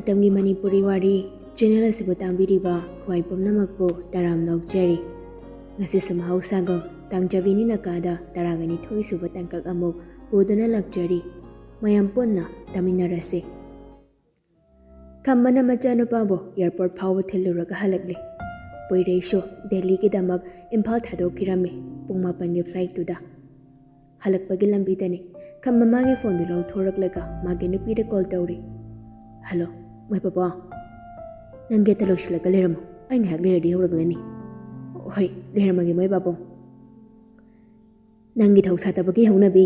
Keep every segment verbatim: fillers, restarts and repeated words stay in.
ꯃꯇꯝꯒꯤ ꯃꯅꯤꯄꯨꯔꯤ ꯋꯥꯔꯤ ꯆꯦꯅꯦꯜ ꯑꯁꯤꯕꯨ ꯇꯥꯕꯤꯔꯤꯕ ꯈ꯭ꯋꯥꯏ ꯄꯨꯝꯅꯃꯛꯄꯨ ꯇꯔꯥꯝꯅ ꯑꯣꯛꯆꯔꯤ꯫ ꯉꯁꯤꯁꯨ ꯃꯍꯧꯁꯥꯒꯨꯝ ꯇꯥꯡꯖꯕꯤꯅꯤ ꯅꯀꯥꯗ ꯇꯔꯥꯒ ꯅꯤꯊꯣꯏ ꯁꯨꯕ ꯇꯥꯡꯀꯛ ꯑꯃꯨꯛ ꯄꯨꯗꯨꯅ ꯂꯥꯛꯆꯔꯤ꯫ ꯃꯌꯥꯝ ꯄꯨꯟꯅ ꯇꯥꯃꯤꯟꯅꯔꯁꯤ꯫ ꯈꯝꯕꯅ ꯃꯆꯥꯅꯨꯄꯥꯕꯨ ꯑꯦꯌꯔꯄꯣꯔꯠ ꯐꯥꯎꯕ ꯊꯤꯜꯂꯨꯔꯒ ꯍꯜꯂꯛꯂꯦ꯫ ꯄꯣꯏꯔꯩꯁꯨ ꯗꯦꯜꯂꯤꯒꯤꯗꯃꯛ ꯏꯝꯐꯥꯜ ꯊꯥꯗꯣꯛꯈꯤꯔꯝꯃꯤ, ꯄꯨꯡ ꯃꯥꯄꯟꯒꯤ ꯐ꯭ꯂꯥꯏꯠꯇꯨꯗ꯫ ꯍꯜꯂꯛꯄꯒꯤ ꯂꯝꯕꯤꯗꯅꯤ ꯈꯝꯕ ꯃꯥꯒꯤ ꯐꯣꯟꯗꯨ ꯂꯧꯊꯣꯔꯛꯂꯒ ꯃꯥꯒꯤ ꯅꯨꯄꯤꯗ ꯀꯣꯜ ꯇꯧꯔꯤ꯫ "ꯍꯜꯂꯣ, ꯃꯣꯏ ꯄꯥꯕꯨꯡ, ꯅꯪ ꯒꯦꯠꯇ ꯂꯣꯏꯁꯤꯜꯂꯒ ꯂꯩꯔꯝꯃꯣ, ꯑꯩ ꯉꯥꯏꯍꯥꯛ ꯂꯩꯔꯗꯤ ꯌꯧꯔꯛꯂꯅꯤ꯫" "ꯍꯣꯏ, ꯂꯩꯔꯝꯃꯒꯦ ꯃꯣꯏ ꯄꯥꯕꯨꯡ꯫ ꯅꯪꯒꯤ ꯊꯧ ꯁꯥꯠꯇꯕꯒꯤ ꯍꯧꯅꯕꯤ,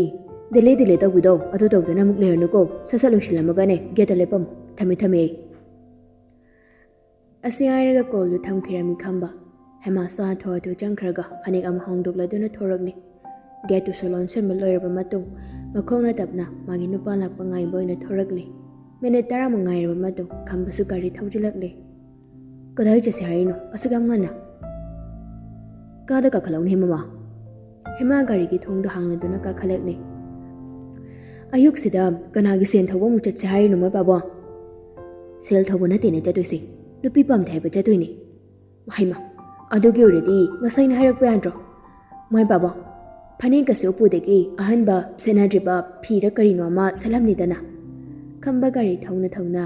ꯗꯤꯂꯦ ꯗꯤꯂꯦ ꯇꯧꯕꯤꯗꯣ ꯑꯗꯨ ꯇꯧꯗꯅ ꯑꯃꯨꯛ ꯂꯩꯔꯅꯨꯀꯣ, ꯁꯠ ꯁꯠ ꯂꯣꯏꯁꯤꯜꯂꯝꯃꯒꯅꯦ ꯒꯦꯠꯇ ꯂꯦꯞꯄꯝꯃꯨ꯫ ꯊꯝꯃꯦ, ꯊꯝꯃꯦ ꯑꯩ꯫" ꯑꯁꯤ ꯍꯥꯏꯔꯒ ꯀꯣꯜꯗꯨ ꯊꯝꯈꯤꯔꯝꯃꯤ ꯈꯝꯕ꯫ ꯍꯦꯃꯥ ꯁꯥ ꯍꯥꯊꯨ ꯍꯥꯊꯨ ꯆꯪꯈ꯭ꯔꯒ ꯐꯅꯦꯛ ꯑꯃ ꯍꯣꯡꯗꯣꯛꯂꯗꯨꯅ ꯊꯣꯔꯛꯂꯤ꯫ ꯒꯦꯠꯇꯨꯁꯨ ꯂꯣꯟꯁꯤꯟꯕ ꯂꯣꯏꯔꯕ ꯃꯇꯨꯡ ꯃꯈꯣꯡꯅ ꯇꯞꯅ ꯃꯥꯒꯤ ꯅꯨꯄꯥ ꯂꯥꯛꯄ ꯉꯥꯏꯕ ꯑꯣꯏꯅ ꯊꯣꯔꯛꯂꯤ꯫ ꯃꯤꯅꯤꯠ ꯇꯔꯥꯃꯨꯛ ꯉꯥꯏꯔꯕ ꯃꯇꯨꯡ ꯈꯝꯕꯁꯨ ꯒꯥꯔꯤ ꯊꯧꯖꯤꯜꯂꯛꯂꯤ꯫ "ꯀꯗꯥꯏ ꯆꯠꯁꯦ ꯍꯥꯏꯔꯤꯅꯣ ꯑꯁꯨꯛ ꯌꯥꯝ ꯉꯟꯅ?" "ꯀꯥꯗ ꯀꯥꯈꯠꯂꯛꯎꯅꯦ ꯃꯃꯥ꯫" ꯍꯦꯃꯥ ꯒꯥꯔꯤꯒꯤ ꯊꯣꯡꯗꯨ ꯍꯥꯡꯂꯗꯨꯅ ꯀꯥꯈꯠꯂꯛꯂꯤ꯫ "ꯑꯌꯨꯛꯁꯤꯗ ꯀꯅꯥꯒꯤ ꯁꯦꯜ ꯊꯧꯕ ꯑꯃꯨꯛ ꯆꯠꯁꯦ ꯍꯥꯏꯔꯤꯅꯣ ꯃꯣꯏ ꯄꯥꯕꯨꯡ?" "ꯁꯦꯜ ꯊꯧꯕ ꯅꯠꯇꯦꯅꯦ ꯆꯠꯇꯣꯏꯁꯦ, ꯅꯨꯄꯤ ꯄꯥꯝꯗꯦ ꯍꯥꯏꯕ ꯆꯠꯇꯣꯏꯅꯦ꯫" "ꯍꯩꯃꯥ, ꯑꯗꯨꯒꯤ ꯑꯣꯏꯔꯗꯤ ꯉꯁꯥꯏꯅ ꯍꯥꯏꯔꯛꯄ ꯌꯥꯗ꯭ꯔꯣ? ꯃꯣꯏ ꯄꯥꯕꯨꯡ, ꯐꯅꯦꯛꯀꯁꯦ ꯎꯄꯨꯗꯒꯤ ꯑꯍꯟꯕ ꯁꯦꯠꯅꯗ꯭ꯔꯤꯕ ꯐꯤꯔ ꯀꯔꯤꯅꯣ ꯑꯃ ꯁꯦꯠꯂꯝꯅꯤꯗꯅ꯫" ꯈꯝꯕ ꯒꯥꯔꯤ ꯊꯧꯅ ꯊꯧꯅ,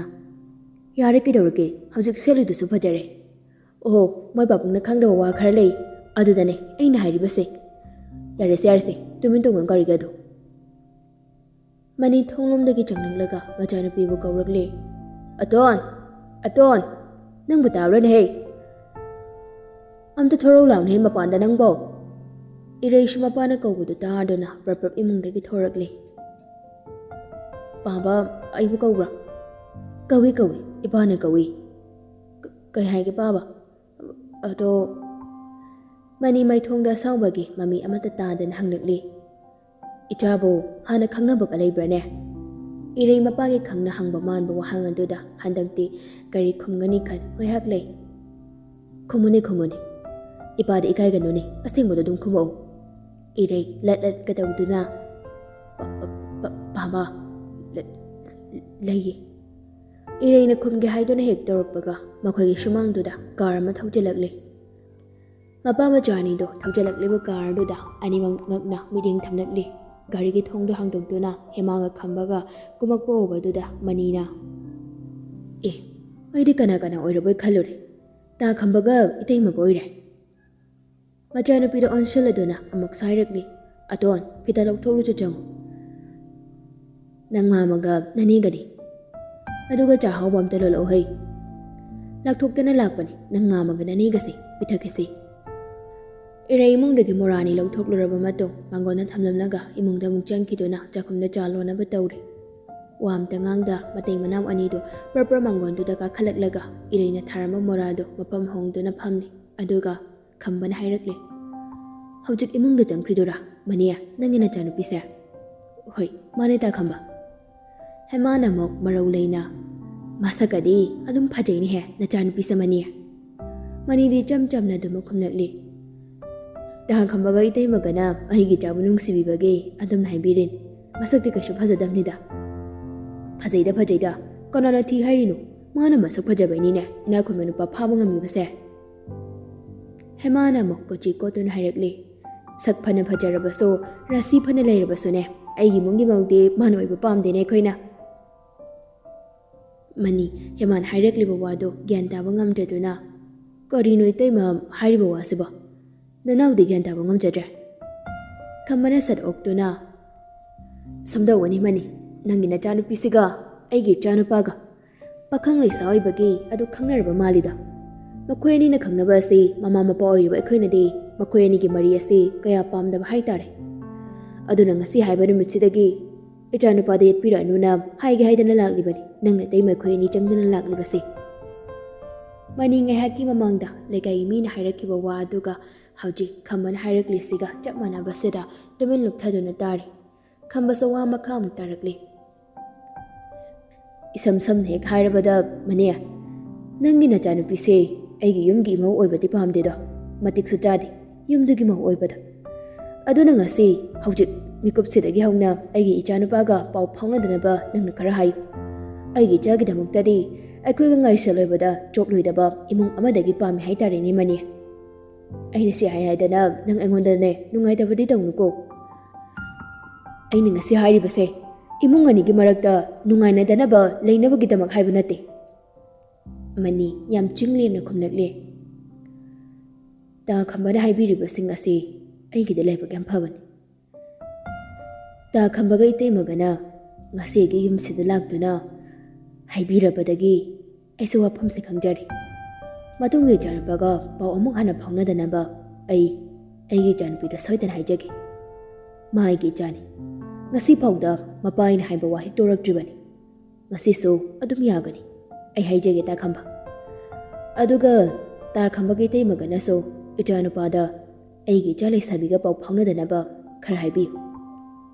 "ꯌꯥꯔꯦ, ꯀꯩꯗꯧꯔꯒꯦ? ꯍꯧꯖꯤꯛ ꯁꯦꯠꯂꯤꯗꯨꯁꯨ ꯐꯖꯔꯦ꯫" "ꯑꯣꯍꯣ, ꯃꯣꯏ ꯄꯥꯕꯨꯡꯅ ꯈꯪꯗꯕ ꯋꯥ ꯈꯔ ꯂꯩ, ꯑꯗꯨꯗꯅꯦ ꯑꯩꯅ ꯍꯥꯏꯔꯤꯕꯁꯦ꯫" "ꯌꯥꯔꯦꯁꯦ, ꯌꯥꯔꯦꯁꯦ, ꯇꯨꯃꯤꯟ ꯇꯣꯡꯉ ꯒꯥꯔꯤꯒꯗꯣ꯫" ꯃꯅꯤ ꯊꯣꯡꯂꯣꯝꯗꯒꯤ ꯆꯪꯂꯛꯂꯒ ꯃꯆꯥꯅꯨꯄꯤꯕꯨ ꯀꯧꯔꯛꯂꯦ꯫ "ꯑꯇꯣꯟ! ꯑꯇꯣꯟ! ꯅꯪꯕꯨ ꯇꯥꯕ꯭ꯔꯅꯦꯍꯦ? ꯑꯝꯇ ꯊꯣꯔꯛꯎ ꯂꯥꯎꯅꯦꯍꯦ ꯃꯄꯥꯟꯗ ꯅꯪꯕꯣ!" ꯏꯔꯩꯁꯨ ꯃꯄꯥꯅ ꯀꯧꯕꯗꯨ ꯇꯥꯗꯨꯅ ꯄ꯭ꯔꯞ ꯄ꯭ꯔꯞ ꯏꯃꯨꯡꯗꯒꯤ ꯊꯣꯔꯛꯂꯦ꯫ "ꯄꯥꯕ, ꯑꯩꯕꯨ ꯀꯧꯕ꯭ꯔꯥ?" "ꯀꯧꯏ, ꯀꯧꯏ, ꯏꯄꯥꯅ ꯀꯧꯏ꯫" "ꯀ-, ꯀꯩ ꯍꯥꯏꯒꯦ ꯄꯥꯕ?" "ꯑꯗꯣ꯫" ꯃꯅꯤ ꯃꯥꯏꯊꯣꯡꯗ ꯑꯁꯥꯎꯕꯒꯤ ꯃꯃꯤ ꯑꯃꯠꯇ ꯇꯥꯗꯅ ꯍꯪꯂꯛꯂꯤ꯫ "ꯏꯆꯥꯕꯨ ꯍꯥꯟꯅ ꯈꯪꯅꯕꯒ ꯂꯩꯕ꯭ꯔꯥꯅꯦ?" ꯏꯔꯩ ꯃꯄꯥꯒꯤ ꯈꯪꯅ ꯍꯪꯕ ꯃꯥꯟꯕ ꯋꯥꯍꯪ ꯑꯗꯨꯗ ꯍꯟꯗꯛꯇꯤ ꯀꯔꯤ ꯈꯨꯝꯒꯅꯤ ꯈꯟ ꯉꯥꯏꯍꯥꯛ ꯂꯩ꯫ "ꯈꯨꯝꯃꯨꯅꯦ, ꯈꯨꯝꯃꯨꯅꯦ꯫ ꯏꯄꯥꯗ ꯏꯀꯥꯏꯒꯅꯨꯅꯦ, ꯑꯁꯦꯡꯕꯗꯣ ꯑꯗꯨꯝ ꯈꯨꯝꯃꯛꯎ꯫" ꯏꯔꯩ ꯂꯠ ꯂꯠꯀ ꯇꯧꯗꯨꯅ, "ꯄ-, ꯄ-, ꯄ-, ꯄꯥꯕ, ꯂ-, ꯂꯩꯌꯦ꯫" ꯏꯔꯩꯅ ꯈꯨꯝꯒꯦ ꯍꯥꯏꯗꯨꯅ ꯍꯦꯛ ꯇꯧꯔꯛꯄꯒ ꯃꯈꯣꯏꯒꯤ ꯁꯨꯃꯥꯡꯗꯨꯗ ꯀꯥꯔ ꯑꯃ ꯊꯧꯖꯤꯜꯂꯛꯂꯦ꯫ ꯃꯄꯥ ꯃꯆꯥ ꯑꯅꯤꯗꯨ ꯊꯧꯖꯤꯜꯂꯛꯂꯤꯕ ꯀꯥꯔꯗꯨꯗ ꯑꯅꯤꯃꯛ ꯉꯛꯅ ꯃꯤꯠꯌꯦꯡ ꯊꯝꯂꯛꯂꯤ꯫ ꯒꯥꯔꯤꯒꯤ ꯊꯣꯡꯗꯨ ꯍꯥꯡꯗꯣꯛꯇꯨꯅ ꯍꯦꯃꯥꯒ ꯈꯝꯕꯒ ꯀꯨꯝꯃꯛꯄ ꯎꯕꯗꯨꯗ ꯃꯅꯤꯅ, "ꯑꯦ, ꯑꯩꯗꯤ ꯀꯅꯥ ꯀꯅꯥ ꯑꯣꯏꯔꯕꯣꯏ ꯈꯜꯂꯨꯔꯦ꯫ ꯇꯥ ꯈꯝꯕꯒ ꯏꯇꯩꯃꯒ ꯑꯣꯏꯔꯦ꯫" ꯃꯆꯥꯅꯨꯄꯤꯗ ꯑꯣꯟꯁꯤꯜꯂꯗꯨꯅ ꯑꯃꯨꯛ ꯁꯥꯏꯔꯛꯂꯤ, "ꯑꯇꯣꯟ, ꯐꯤꯇꯥ ꯂꯧꯊꯣꯛꯂꯨꯆꯣ ꯆꯪꯉꯨ꯫ ꯅꯪ ꯃꯥꯃꯒ ꯅꯅꯦꯒꯅꯤ꯫ ꯑꯗꯨꯒ ꯆꯥ ꯍꯥꯎꯕ ꯑꯝꯇ ꯂꯣꯜꯂꯛꯎ ꯍꯩ꯫ ꯂꯥꯛꯊꯣꯛꯇꯅ ꯂꯥꯛꯄꯅꯤ, ꯅꯪ ꯃꯥꯃꯒ ꯅꯅꯦꯒꯁꯦ ꯄꯤꯊꯛꯈꯤꯁꯤ꯫" ꯏꯔꯩ ꯏꯃꯨꯡꯗꯒꯤ ꯃꯣꯔꯥ ꯑꯅꯤ ꯂꯧꯊꯣꯛꯂꯨꯔꯕ ꯃꯇꯨꯡ ꯃꯥꯡꯒꯣꯟꯗ ꯊꯝꯂꯝꯂꯒ ꯏꯃꯨꯡꯗ ꯑꯃꯨꯛ ꯆꯪꯈꯤꯗꯨꯅ ꯆꯥꯛꯈꯨꯝꯗ ꯆꯥ ꯂꯣꯟꯅꯕ ꯇꯧꯔꯤ꯫ ꯋꯥ ꯑꯝꯇ ꯉꯥꯡꯗ ꯃꯇꯩ ꯃꯅꯥꯎ ꯑꯅꯤꯗꯨ ꯄ꯭ꯔꯞ ꯄ꯭ꯔꯞ ꯃꯥꯡꯒꯣꯟꯗꯨꯗ ꯀꯥꯈꯠꯂꯛꯂꯒ ꯏꯔꯩꯅ ꯊꯥꯔꯝꯕ ꯃꯣꯔꯥꯗꯨ ꯃꯐꯝ ꯍꯣꯡꯗꯨꯅ ꯐꯝꯂꯤ꯫ ꯑꯗꯨꯒ ꯈꯝꯕꯅ ꯍꯥꯏꯔꯛꯂꯦ, "ꯍꯧꯖꯤꯛ ꯏꯃꯨꯡꯗ ꯆꯪꯈ꯭ꯔꯤꯗꯨꯔꯥ, ꯃꯅꯦ, ꯅꯪꯒꯤ ꯅꯆꯥꯅꯨꯄꯤꯁꯦ?" "ꯍꯣꯏ, ꯃꯥꯅꯦ ꯇꯥ ꯈꯝꯕ꯫" ꯍꯦꯃꯥꯅ ꯑꯃꯨꯛ ꯃꯔꯧ ꯂꯩꯅ, "ꯃꯁꯛꯀꯗꯤ ꯑꯗꯨꯝ ꯐꯖꯩꯅꯦꯍꯦ ꯅꯆꯥꯅꯨꯄꯤꯁꯦ ꯃꯅꯦ꯫" ꯃꯅꯤꯗꯤ ꯏꯆꯝ ꯆꯝꯅ ꯑꯗꯨꯃꯛ ꯈꯨꯝꯂꯛꯂꯤ꯫ "ꯇꯥ ꯈꯝꯕꯒ ꯏꯇꯩꯃꯒꯅ ꯑꯩꯒꯤ ꯏꯆꯥꯕꯨ ꯅꯨꯡꯁꯤꯕꯤꯕꯒꯤ ꯑꯗꯨꯝꯅ ꯍꯥꯏꯕꯤꯔꯤꯅꯤ꯫ ꯃꯁꯛꯇꯤ ꯀꯩꯁꯨ ꯐꯖꯗꯕꯅꯤꯗ꯫" "ꯐꯖꯩꯗ, ꯐꯖꯩꯗ꯫ ꯀꯅꯥꯅ ꯊꯤ ꯍꯥꯏꯔꯤꯅꯣ? ꯃꯥꯅ ꯃꯁꯛ ꯐꯖꯕꯩꯅꯤꯅꯦ ꯏꯅꯥꯛ ꯈꯨꯟꯕ ꯅꯨꯄꯥ ꯐꯥꯕ ꯉꯝꯃꯤꯕꯁꯦ꯫" ꯍꯦꯃꯥꯅ ꯑꯃꯨꯛ ꯀꯣꯆꯤ ꯀꯣꯠꯇꯨꯅ ꯍꯥꯏꯔꯛꯂꯤ, "ꯁꯛ ꯐꯅ ꯐꯖꯔꯕꯁꯨ, ꯔꯥꯁꯤ ꯐꯅ ꯂꯩꯔꯕꯁꯨꯅꯦ, ꯑꯩꯒꯤ ꯏꯃꯨꯡꯒꯤ ꯃꯧꯗꯤ ꯃꯥꯅ ꯑꯣꯏꯕ ꯄꯥꯝꯗꯦꯅꯦ ꯑꯩꯈꯣꯏꯅ꯫" ꯃꯅꯤ, ꯍꯦꯃꯥꯅ ꯍꯥꯏꯔꯛꯂꯤꯕ ꯋꯥꯗꯨ ꯒ꯭ꯌꯥꯟ ꯇꯥꯕ ꯉꯝꯗ꯭ꯔꯗꯨꯅ, "ꯀꯔꯤꯅꯣ ꯏꯇꯩꯃ ꯍꯥꯏꯔꯤꯕ ꯋꯥꯁꯤꯕꯣ? ꯅꯅꯥꯎꯗꯤ ꯒ꯭ꯌꯥꯟ ꯇꯥꯕ ꯉꯝꯖꯗ꯭ꯔꯦ꯫" ꯈꯝꯕꯅ ꯁꯠ ꯑꯣꯛꯇꯨꯅ, "ꯁꯨꯝꯗꯧꯕꯅꯤ ꯃꯅꯤ, ꯅꯪꯒꯤ ꯅꯆꯥꯅꯨꯄꯤꯁꯤꯒ ꯑꯩꯒꯤ ꯏꯆꯥꯅꯨꯄꯥꯒ ꯄꯥꯈꯪ ꯂꯩꯁꯥ ꯑꯣꯏꯕꯒꯤ ꯑꯗꯨ ꯈꯪꯅꯔꯕ ꯃꯥꯜꯂꯤꯗ꯫ ꯃꯈꯣꯏ ꯑꯅꯤꯅ ꯈꯪꯅꯕ ꯑꯁꯤ ꯃꯃꯥ ꯃꯄꯥ ꯑꯣꯏꯔꯤꯕ ꯑꯩꯈꯣꯏꯅꯗꯤ ꯃꯈꯣꯏ ꯑꯅꯤꯒꯤ ꯃꯔꯤ ꯑꯁꯤ ꯀꯌꯥ ꯄꯥꯝꯗꯕ ꯍꯥꯏꯇꯥꯔꯦ꯫ ꯑꯗꯨꯅ ꯉꯁꯤ ꯍꯥꯏꯕ ꯅꯨꯃꯤꯠꯁꯤꯗꯒꯤ ꯏꯆꯥꯅꯨꯄꯥꯗ ꯌꯦꯠꯄꯤꯔꯛꯑꯅꯨꯅ ꯍꯥꯏꯒꯦ ꯍꯥꯏꯗꯅ ꯂꯥꯛꯂꯤꯕꯅꯤ, ꯅꯪ ꯅꯇꯩꯃ ꯑꯩꯈꯣꯏ ꯑꯅꯤ ꯆꯪꯗꯅ ꯂꯥꯛꯂꯤꯕꯁꯤ꯫" ꯃꯅꯤ ꯉꯥꯏꯍꯥꯛꯀꯤ ꯃꯃꯥꯡꯗ ꯂꯩꯀꯥꯏꯒꯤ ꯃꯤꯅ ꯍꯥꯏꯔꯛꯈꯤꯕ ꯋꯥ ꯑꯗꯨꯒ ꯍꯧꯖꯤꯛ ꯈꯝꯕꯅ ꯍꯥꯏꯔꯛꯂꯤꯁꯤꯒ ꯆꯞ ꯃꯥꯟꯅꯕꯁꯤꯗ ꯇꯨꯃꯤꯟ ꯂꯨꯞꯊꯗꯨꯅ ꯇꯥꯔꯤ꯫ ꯈꯝꯕꯁꯨ ꯋꯥ ꯃꯈꯥ ꯑꯃꯨꯛ ꯇꯥꯔꯛꯂꯤ꯫ "ꯏꯁꯝ ꯁꯝꯅ ꯍꯦꯛ ꯍꯥꯏꯔꯕꯗ, ꯃꯅꯦ, ꯅꯪꯒꯤ ꯅꯆꯥꯅꯨꯄꯤꯁꯦ ꯑꯩꯒꯤ ꯌꯨꯝꯒꯤ ꯏꯃꯧ ꯑꯣꯏꯕꯗꯤ ꯄꯥꯝꯗꯦꯗꯣ, ꯃꯇꯤꯛꯁꯨ ꯆꯥꯗꯦ ꯌꯨꯝꯗꯨꯒꯤ ꯃꯧ ꯑꯣꯏꯕꯗ꯫ ꯑꯗꯨꯅ ꯉꯁꯤ ꯍꯧꯖꯤꯛ ꯃꯤꯀꯨꯞꯁꯤꯗꯒꯤ ꯍꯧꯅ ꯑꯩꯒꯤ ꯏꯆꯥꯅꯨꯄꯥꯒ ꯄꯥꯎ ꯐꯥꯎꯅꯗꯅꯕ ꯅꯪꯅ ꯈꯔ ꯍꯥꯏꯌꯨ꯫ ꯑꯩꯒꯤ ꯏꯆꯥꯒꯤꯗꯃꯛꯇꯗꯤ ꯑꯩꯈꯣꯏꯒ ꯉꯥꯏꯁꯦꯜ ꯑꯣꯏꯕꯗ ꯆꯣꯞꯂꯣꯏꯗꯕ ꯏꯃꯨꯡ ꯑꯃꯗꯒꯤ ꯄꯥꯝꯃꯤ ꯍꯥꯏꯇꯥꯔꯦꯅꯦ, ꯃꯅꯤ꯫ ꯑꯩꯅ ꯁꯤ ꯍꯥꯏ ꯍꯥꯏꯗꯅ ꯅꯪ ꯑꯩꯉꯣꯟꯗꯅꯦ ꯅꯨꯡꯉꯥꯏꯇꯕꯗꯤ ꯇꯧꯅꯨꯀꯣ꯫ ꯑꯩꯅ ꯉꯁꯤ ꯍꯥꯏꯔꯤꯕꯁꯦ ꯏꯃꯨꯡ ꯑꯅꯤꯒꯤ ꯃꯔꯛꯇ ꯅꯨꯡꯉꯥꯏꯅꯗꯅꯕ ꯂꯩꯅꯕꯒꯤꯗꯃꯛ ꯍꯥꯏꯕ ꯅꯠꯇꯦ꯫ ꯃꯅꯤ ꯌꯥꯝ ꯆꯤꯡ ꯂꯦꯝꯅ ꯈꯨꯝꯂꯛꯂꯦ꯫ ꯇꯥ ꯈꯝꯕꯅ ꯍꯥꯏꯕꯤꯔꯤꯕꯁꯤꯡ ꯑꯁꯤ ꯑꯩꯒꯤꯗꯤ ꯂꯥꯏꯕꯛ ꯌꯥꯝ ꯐꯕꯅꯤ꯫ ꯇꯥ ꯈꯝꯕꯒ ꯏꯇꯩꯃꯒꯅ ꯉꯁꯤ ꯑꯩꯒꯤ ꯌꯨꯝꯁꯤꯗ ꯂꯥꯛꯇꯨꯅ ꯍꯥꯏꯕꯤꯔꯕꯗꯒꯤ ꯑꯩꯁꯨ ꯋꯥꯐꯝꯁꯦ ꯈꯪꯖꯔꯦ꯫ ꯃꯇꯨꯡꯒꯤ ꯏꯆꯥꯅꯨꯄꯥꯒ ꯄꯥꯎ ꯑꯃꯨꯛ ꯍꯟꯅ ꯐꯥꯎꯅꯗꯅꯕ ꯑꯩ ꯑꯩꯒꯤ ꯏꯆꯥꯅꯨꯄꯤꯗ ꯁꯣꯏꯗꯅ ꯍꯥꯏꯖꯒꯦ꯫ ꯃꯥ ꯑꯩꯒꯤ ꯏꯆꯥꯅꯤ꯫ ꯉꯁꯤ ꯐꯥꯎꯗ ꯃꯄꯥ ꯑꯩꯅ ꯍꯥꯏꯕ ꯋꯥꯍꯩ ꯇꯣꯔꯛꯇ꯭ꯔꯤꯕꯅꯤ꯫ ꯉꯁꯤꯁꯨ ꯑꯗꯨꯝ ꯌꯥꯒꯅꯤ꯫ ꯑꯩ ꯍꯥꯏꯖꯒꯦ ꯇꯥ ꯈꯝꯕ꯫ ꯑꯗꯨꯒ ꯇꯥ ꯈꯝꯕꯒꯤ ꯏꯇꯩꯃꯒꯅꯁꯨ ꯏꯆꯥꯅꯨꯄꯥꯗ ꯑꯩꯒꯤ ꯏꯆꯥ ꯂꯩꯁꯥꯕꯤꯒ ꯄꯥꯎ ꯐꯥꯎꯅꯗꯅꯕ ꯈꯔ ꯍꯥꯏꯕꯤꯌꯨ꯫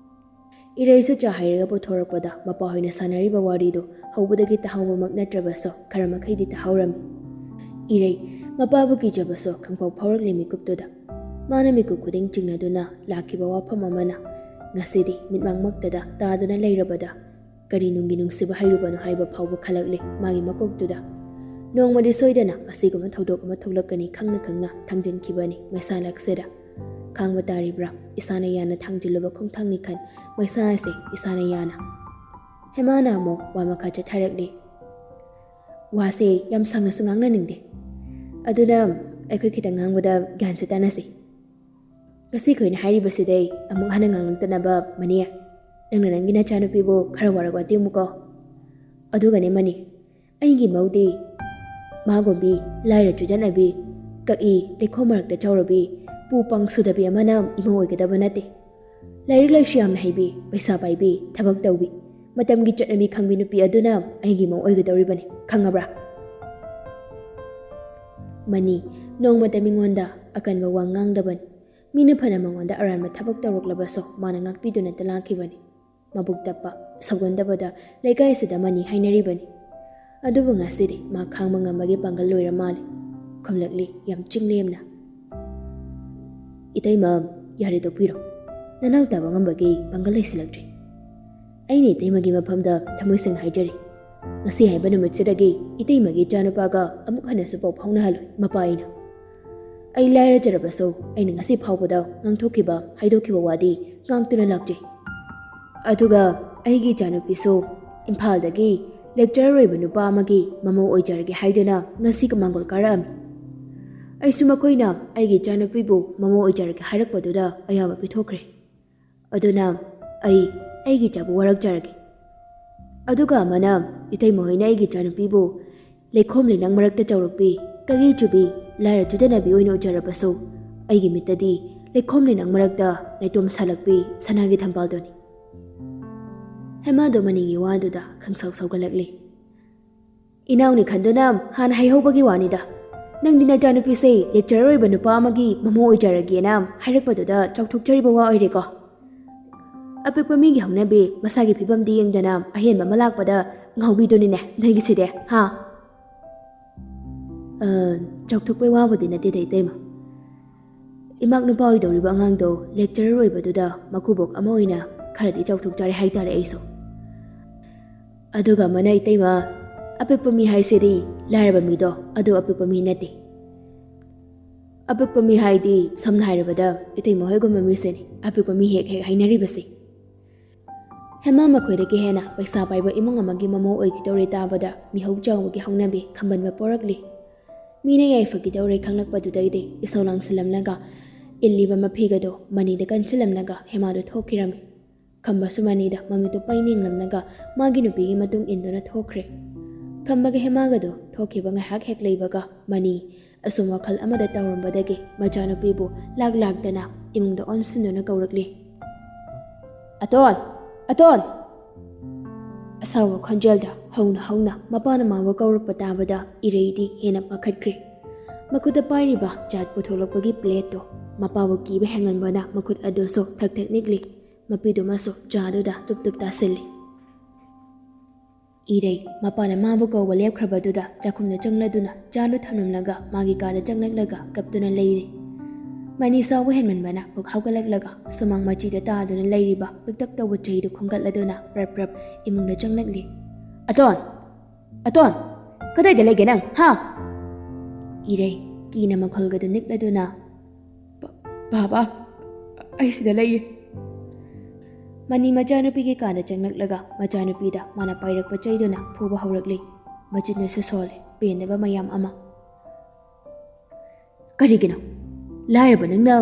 ꯏꯔꯩꯁꯨ ꯆꯥ ꯍꯩꯔꯒ ꯄꯨꯊꯣꯔꯛꯄꯗ ꯃꯄꯥ ꯍꯣꯏꯅ ꯁꯥꯟꯅꯔꯤꯕ ꯋꯥꯔꯤꯗꯨ ꯍꯧꯕꯗꯒꯤ ꯇꯥꯍꯧꯕꯃꯛ ꯅꯠꯇ꯭ꯔꯕꯁꯨ ꯈꯔ ꯃꯈꯩꯗꯤ ꯇꯥꯍꯧꯔꯝꯃꯤ꯫ ꯏꯔꯩ ꯃꯄꯥꯕꯨ ꯀꯤꯖꯕꯁꯨ ꯈꯪꯐꯥꯎ ꯐꯥꯎꯔꯛꯂꯤ ꯃꯤꯀꯨꯞꯇꯨꯗ꯫ ꯃꯥꯅ ꯃꯤꯀꯨꯞ ꯈꯨꯗꯤꯡ ꯆꯤꯡꯅꯗꯨꯅ ꯂꯥꯛꯈꯤꯕ ꯋꯥꯐꯝ ꯑꯃꯅ ꯉꯁꯤꯗꯤ ꯃꯤꯠꯃꯥꯡꯃꯛꯇꯗ ꯇꯥꯗꯨꯅ ꯂꯩꯔꯕꯗ ꯀꯔꯤ ꯅꯨꯡꯒꯤ ꯅꯨꯡꯁꯤꯕ ꯍꯩꯔꯨꯕꯅꯣ ꯍꯥꯏꯕ ꯐꯥꯎꯕ ꯈꯜꯂꯛꯂꯦ ꯃꯥꯒꯤ ꯃꯀꯣꯛꯇꯨꯗ꯫ ꯅꯣꯡꯃꯗꯤ ꯁꯣꯏꯗꯅ ꯑꯁꯤꯒꯨꯝꯕ ꯊꯧꯗꯣꯛ ꯑꯃ ꯊꯣꯛꯂꯛꯀꯅꯤ ꯈꯪꯅ ꯈꯪꯅ ꯊꯥꯡꯖꯤꯟꯈꯤꯕꯅꯤ ꯃꯩꯁꯥ ꯂꯥꯛꯁꯤꯗ꯫ ꯈꯥꯡꯕ ꯇꯥꯔꯤꯕ꯭ꯔꯥ? ꯏꯁꯥꯅ ꯌꯥꯅ ꯊꯥꯡꯖꯤꯜꯂꯨꯕ ꯈꯣꯡꯊꯥꯡꯅꯤ ꯈꯟ ꯃꯩꯁꯥ ꯑꯁꯦ ꯏꯁꯥꯅ ꯌꯥꯅ꯫ ꯍꯦꯃꯥꯅ ꯑꯃꯨꯛ ꯋꯥ ꯃꯈꯥ ꯆꯠꯊꯔꯛꯂꯤ꯫ ꯋꯥꯁꯦ ꯌꯥꯝ ꯁꯥꯡꯅꯁꯨ ꯉꯥꯡꯅꯅꯤꯡꯗꯦ꯫ ꯑꯗꯨꯅ ꯑꯩꯈꯣꯏ ꯈꯤꯇꯪ ꯉꯥꯡꯕꯗ ꯒ꯭ꯌꯥꯟꯁꯦ ꯇꯥꯟꯅꯁꯤ꯫ ꯉꯁꯤ ꯑꯩꯈꯣꯏꯅ ꯍꯥꯏꯔꯤꯕꯁꯤꯗꯩ ꯑꯃꯨꯛ ꯍꯟꯅ ꯉꯥꯡꯂꯛꯇꯅꯕ ꯃꯅꯤ꯫ ꯅꯪꯅ ꯅꯪꯒꯤ ꯅꯆꯥꯅꯨꯄꯤꯕꯨ ꯈꯔ ꯋꯥꯔꯛ ꯋꯥꯇꯦꯝꯃꯨꯀꯣ꯫ ꯑꯗꯨꯒꯅꯦ ꯃꯅꯤ, ꯑꯩꯒꯤ ꯃꯧꯗꯤ ꯃꯥꯒꯨꯝꯕꯤ, ꯂꯥꯏꯔ ꯆꯨꯗꯠꯅꯕꯤ, ꯀꯛꯏ ꯂꯩꯈꯣꯝ ꯃꯔꯛꯇ ꯆꯥꯎꯔꯕꯤ, ꯄꯨ ꯄꯥꯡ ꯁꯨꯗꯕꯤ ꯑꯃꯅ ꯏꯃꯧ ꯑꯣꯏꯒꯗꯕ ꯅꯠꯇꯦ꯫ ꯂꯥꯏꯔꯤꯛ ꯂꯥꯏꯁꯨ ꯌꯥꯝꯅ ꯍꯩꯕꯤ, ꯄꯩꯁꯥ ꯄꯥꯏꯕꯤ, ꯊꯕꯛ ꯇꯧꯕꯤ, ꯃꯇꯝꯒꯤ ꯆꯠꯅꯕꯤ ꯈꯪꯕꯤ ꯅꯨꯄꯤ ꯑꯗꯨꯅ ꯑꯩꯒꯤ ꯃꯧ ꯑꯣꯏꯒꯗꯧꯔꯤꯕꯅꯤ, ꯈꯪꯉꯕ꯭ꯔꯥ? ꯃꯅꯤ ꯅꯣꯡꯃꯇ ꯃꯤꯉꯣꯟꯗ ꯑꯀꯟꯕ ꯋꯥ ꯉꯥꯡꯗꯕꯅꯤ꯫ ꯃꯤꯅ ꯐꯅ ꯃꯉꯣꯟꯗ ꯑꯔꯥꯟꯕ ꯊꯕꯛ ꯇꯧꯔꯛꯂꯕꯁꯨ ꯃꯥꯅ ꯉꯥꯛꯄꯤꯗꯨꯅꯇ ꯂꯥꯛꯈꯤꯕꯅꯤ꯫ ꯃꯕꯨꯛ ꯇꯞꯄ, ꯁꯧꯒꯟꯗꯕꯗ ꯂꯩꯀꯥꯏꯁꯤꯗ ꯃꯅꯤ ꯍꯥꯏꯅꯔꯤꯕꯅꯤ꯫ ꯑꯗꯨꯕꯨ ꯉꯁꯤꯗꯤ ꯃꯥ ꯈꯥꯡꯕ ꯉꯝꯕꯒꯤ ꯄꯥꯡꯒꯜ ꯂꯣꯏꯔ ꯃꯥꯜꯂꯦ꯫ ꯈꯨꯝꯂꯛꯂꯤ ꯌꯥꯝ ꯆꯤꯡ ꯂꯦꯝꯅ꯫ "ꯏꯇꯩꯃ, ꯌꯥꯔꯦ ꯇꯣꯛꯄꯤꯔꯣ꯫ ꯅꯅꯥꯎ ꯇꯥꯕ ꯉꯝꯕꯒꯤ ꯄꯥꯡꯒꯜ ꯂꯩꯁꯤꯜꯂꯛꯇ꯭ꯔꯦ꯫ ꯑꯩꯅ ꯏꯇꯩꯃꯒꯤ ꯃꯐꯝꯗ ꯊꯃꯣꯏ ꯁꯦꯡꯅ ꯍꯥꯏꯖꯔꯤ꯫ ꯉꯁꯤ ꯍꯥꯏꯕ ꯅꯨꯃꯤꯠꯁꯤꯗꯒꯤ ꯏꯇꯩꯃꯒꯤ ꯏꯆꯥꯅꯨꯄꯥꯒ ꯑꯃꯨꯛ ꯍꯟꯅꯁꯨ ꯄꯥꯎ ꯐꯥꯎꯅꯍꯜꯂꯣꯏ ꯃꯄꯥ ꯑꯩꯅ꯫ ꯑꯩ ꯂꯥꯏꯔꯖꯔꯕꯁꯨ ꯑꯩꯅ ꯉꯁꯤ ꯐꯥꯎꯕꯗ ꯉꯥꯡꯊꯣꯛꯈꯤꯕ, ꯍꯥꯏꯗꯣꯛꯈꯤꯕ ꯋꯥꯗꯤ ꯉꯥꯛꯇꯨꯅ ꯂꯥꯛꯆꯩ꯫ ꯑꯗꯨꯒ ꯑꯩꯒꯤ ꯏꯆꯥꯅꯨꯄꯤꯁꯨ ꯏꯝꯐꯥꯜꯗꯒꯤ lecturer ꯑꯣꯏꯕ ꯅꯨꯄꯥ ꯑꯃꯒꯤ ꯃꯃꯧ ꯑꯣꯏꯖꯔꯒꯦ ꯍꯥꯏꯗꯨꯅ ꯉꯁꯤ ꯃꯥꯡꯒꯣꯜ ꯀꯥꯔꯛꯑꯝꯃꯤ꯫ ꯑꯩꯁꯨ ꯃꯈꯣꯏꯅ ꯑꯩꯒꯤ ꯏꯆꯥꯅꯨꯄꯤꯕꯨ ꯃꯃꯧ ꯑꯣꯏꯖꯔꯒꯦ ꯍꯥꯏꯔꯛꯄꯗꯨꯗ ꯑꯌꯥꯕ ꯄꯤꯊꯣꯛꯈ꯭ꯔꯦ꯫ ꯑꯗꯨꯅ ꯑꯩ ꯑꯩꯒꯤ ꯏꯆꯥꯕꯨ ꯋꯥꯔꯛꯆꯔꯒꯦ꯫ ꯑꯗꯨꯒ ꯑꯃꯅ ꯏꯇꯩꯃ ꯍꯣꯏꯅ ꯑꯩꯒꯤ ꯏꯆꯥꯅꯨꯄꯤꯕꯨ ꯂꯩꯈꯣꯝ ꯂꯩꯅꯥꯡ ꯃꯔꯛꯇ ꯆꯥꯎꯔꯛꯄꯤ, ꯀꯒꯤ ꯆꯨꯕꯤ, ꯂꯥꯏꯔ ꯆꯨꯗꯅꯕꯤ ꯑꯣꯏꯅ ꯎꯖꯔꯕꯁꯨ, ꯑꯩꯒꯤ ꯃꯤꯠꯇꯗꯤ ꯂꯩꯈꯣꯝ ꯂꯩꯅꯥꯡ ꯃꯔꯛꯇ ꯅꯥꯏꯇꯣꯝ ꯁꯥꯠꯂꯛꯄꯤ ꯁꯅꯥꯒꯤ ꯊꯝꯕꯥꯜꯗꯨꯅꯤ꯫ ꯍꯦꯃꯥꯗꯣ ꯃꯅꯤꯒꯤ ꯋꯥꯗꯨꯗ ꯈꯪꯁꯥꯎ ꯁꯥꯎꯒꯠꯂꯛꯂꯤ꯫ ꯏꯅꯥꯎꯅꯤ ꯈꯟꯗꯨꯅ ꯍꯥꯟꯅ ꯍꯥꯏꯍꯧꯕꯒꯤ ꯋꯥꯅꯤꯗ꯫ ꯅꯪꯗꯤ ꯅꯆꯥꯅꯨꯄꯤꯁꯦ lecturer ꯑꯣꯏꯕ ꯅꯨꯄꯥ ꯑꯃꯒꯤ ꯃꯃꯧ ꯑꯣꯏꯖꯔꯒꯦꯅ ꯍꯥꯏꯔꯛꯄꯗꯨꯗ ꯆꯥꯎꯊꯣꯛꯆꯔꯤꯕ ꯋꯥ ꯑꯣꯏꯔꯦꯀꯣ꯫ ꯑꯄꯤꯛꯄ ꯃꯤꯒꯤ ꯍꯧꯅꯕꯤ, ꯃꯁꯥꯒꯤ ꯐꯤꯕꯝꯗꯤ ꯌꯦꯡꯗꯅ ꯑꯍꯦꯟꯕ ꯑꯃ ꯂꯥꯛꯄꯗ ꯉꯥꯎꯕꯤꯗꯨꯅꯤꯅꯦ ꯅꯣꯏꯒꯤꯁꯤꯗꯤ, ꯍꯥ? ꯑ, ꯆꯥꯎꯊꯣꯛꯄꯩ ꯋꯥꯕꯨꯗꯤ ꯅꯠꯇꯦꯗ, ꯏꯇꯩꯃ꯫ ꯏꯃꯥꯛ ꯅꯨꯄꯥ ꯑꯣꯏꯗꯧꯔꯤꯕ ꯑꯉꯥꯡꯗꯣ lecturer ꯑꯣꯏꯕꯗꯨꯗ ꯃꯀꯨꯕꯣꯛ ꯑꯃ ꯑꯣꯏꯅ ꯈꯔꯗꯤ ꯆꯥꯎꯊꯣꯛꯆꯔꯦ ꯍꯥꯏꯇꯥꯔꯦ ꯑꯩꯁꯨ꯫ ꯑꯗꯨꯒ ꯑꯃꯅ, ꯏꯇꯩꯃ, ꯑꯄꯤꯛꯄ ꯃꯤ ꯍꯥꯏꯁꯤꯗꯤ ꯂꯥꯏꯔꯕ ꯃꯤꯗꯣ, ꯑꯗꯨ ꯑꯄꯤꯛꯄ ꯃꯤ ꯅꯠꯇꯦ꯫ ꯑꯄꯤꯛꯄ ꯃꯤ ꯍꯥꯏꯗꯤ ꯁꯝꯅ ꯍꯥꯏꯔꯕꯗ ꯏꯇꯩꯃ ꯍꯣꯏꯒꯨꯝꯕ ꯃꯤꯁꯤꯅꯤ ꯑꯄꯤꯛꯄ ꯃꯤ ꯍꯦꯛ ꯍꯦꯛ ꯍꯥꯏꯅꯔꯤꯕꯁꯤ꯫ ꯍꯦꯃꯥ ꯃꯈꯣꯏꯗꯒꯤ ꯍꯦꯟꯅ ꯄꯩꯁꯥ ꯄꯥꯏꯕ ꯏꯃꯨꯡ ꯑꯃꯒꯤ ꯃꯃꯧ ꯑꯣꯏꯈꯤꯗꯧꯔꯦ ꯇꯥꯕꯗ ꯃꯤꯍꯧ ꯆꯥꯎꯕꯒꯤ ꯍꯧꯅꯕꯤ ꯈꯝꯕꯟꯕ ꯄꯣꯔꯛꯂꯤ꯫ ꯃꯤꯅ ꯌꯥꯏꯐꯈꯤꯗꯧꯔꯦ ꯈꯪꯂꯛꯄꯗꯨꯗꯩꯗꯤ ꯏꯁꯧ ꯂꯥꯡꯁꯤꯜꯂꯝꯂꯒ ꯏꯜꯂꯤꯕ ꯃꯐꯤꯒꯗꯣ ꯃꯅꯤꯗ ꯀꯟꯁꯤꯜꯂꯝꯂꯒ ꯍꯦꯃꯥꯗꯣ ꯊꯣꯛꯈꯤꯔꯝꯃꯤ꯫ ꯈꯝꯕꯁꯨ ꯃꯅꯤꯗ ꯃꯃꯤꯠꯇꯨ ꯄꯩ ꯌꯦꯡꯂꯝꯂꯒ ꯃꯥꯒꯤ ꯅꯨꯄꯤꯒꯤ ꯃꯇꯨꯡ ꯏꯟꯗꯨꯅ ꯊꯣꯛꯈ꯭ꯔꯦ꯫ ꯈꯝꯕꯒ ꯍꯦꯃꯥꯒꯗꯣ ꯊꯣꯛꯈꯤꯕ ꯉꯥꯏꯍꯥꯛ ꯍꯦꯛ ꯂꯩꯕꯒ ꯃꯅꯤ ꯑꯁꯨꯝ ꯋꯥꯈꯜ ꯑꯃꯗ ꯇꯧꯔꯝꯕꯗꯒꯤ ꯃꯆꯥꯅꯨꯄꯤꯕꯨ ꯂꯥꯛ ꯂꯥꯛꯇꯅ ꯏꯃꯨꯡꯗ ꯑꯣꯟꯁꯤꯟꯗꯨꯅ ꯀꯧꯔꯛꯂꯤ꯫ "ꯑꯇꯣꯟ! ꯑꯇꯣꯟ!" ꯑꯁꯥꯎꯕ ꯈꯣꯟꯖꯦꯜꯗ ꯍꯧꯅ ꯍꯧꯅ ꯃꯄꯥꯅ ꯃꯥꯕꯨ ꯀꯧꯔꯛꯄ ꯇꯥꯕꯗ ꯏꯔꯩꯗꯤ ꯍꯦꯟꯅ ꯄꯥꯈꯠꯈ꯭ꯔꯦ꯫ ꯃꯈꯨꯠꯇ ꯄꯥꯏꯔꯤꯕ ꯆꯥ ꯄꯨꯊꯣꯛꯂꯛꯄꯒꯤ ꯄ꯭ꯂꯦꯠꯇꯣ ꯃꯄꯥꯕꯨ ꯀꯤꯕ ꯍꯦꯟꯃꯟꯕꯅ ꯃꯈꯨꯠ ꯑꯗꯨꯁꯨ ꯊꯛ ꯊꯛ ꯅꯤꯛꯂꯤ꯫ ꯃꯄꯤꯗꯨꯃꯁꯨ ꯆꯥꯗꯨꯗ ꯇꯨꯞ ꯇꯨꯞ ꯇꯥꯁꯤꯜꯂꯤ꯫ ꯏꯔꯩ ꯃꯄꯥꯅ ꯃꯥꯕꯨ ꯀꯧꯕ ꯂꯦꯞꯈ꯭ꯔꯕꯗꯨꯗ ꯆꯥꯛꯈꯨꯝꯗ ꯆꯪꯂꯗꯨꯅ ꯆꯥꯗꯨ ꯊꯝꯂꯝꯂꯒ ꯃꯥꯒꯤ ꯀꯥꯗ ꯆꯪꯂꯛꯂꯒ ꯀꯞꯇꯨꯅ ꯂꯩꯔꯤ꯫ ꯃꯅꯤ ꯁꯥꯎꯕ ꯍꯦꯟꯃꯟꯕꯅ ꯄꯨꯛ ꯍꯧꯒꯠꯂꯛꯂꯒ ꯁꯨꯃꯥꯡ ꯃꯆꯤꯗ ꯇꯥꯗꯨꯅ ꯂꯩꯔꯤꯕ ꯄꯤꯛꯇꯛ ꯇꯧꯕ ꯆꯍꯤꯗꯨ ꯈꯣꯝꯒꯠꯂꯗꯨꯅ ꯄ꯭ꯔꯞ ꯄ꯭ꯔꯞ ꯏꯃꯨꯡꯗ ꯆꯪꯂꯛꯂꯤ꯫ "ꯑꯇꯣꯟ!" "ꯑꯇꯣꯟ, ꯀꯗꯥꯏꯗ ꯂꯩꯒꯦ ꯅꯪ, ꯍꯥ?" ꯏꯔꯩ ꯀꯤꯅ ꯃꯈꯣꯜꯒꯗꯨ ꯅꯤꯛꯂꯗꯨꯅ, "ꯕꯥ-, ꯕꯥꯕꯥ, ꯑꯩ ꯁꯤꯗ ꯂꯩꯌꯦ꯫" ꯃꯅꯤ ꯃꯆꯥꯅꯨꯄꯤꯒꯤ ꯀꯥꯗ ꯆꯪꯂꯛꯂꯒ ꯃꯆꯥꯅꯨꯄꯤꯗ ꯃꯥꯅ ꯄꯥꯏꯔꯛꯄ ꯆꯩꯗꯨꯅ ꯐꯨꯕ ꯍꯧꯔꯛꯂꯤ꯫ ꯃꯆꯤꯟꯗꯁꯨ ꯁꯣꯜꯂꯤ ꯄꯦꯟꯗꯕ ꯃꯌꯥꯝ ꯑꯃ꯫ "ꯀꯔꯤꯒꯤꯅꯣ? ꯂꯥꯏꯔꯕ ꯅꯪꯅ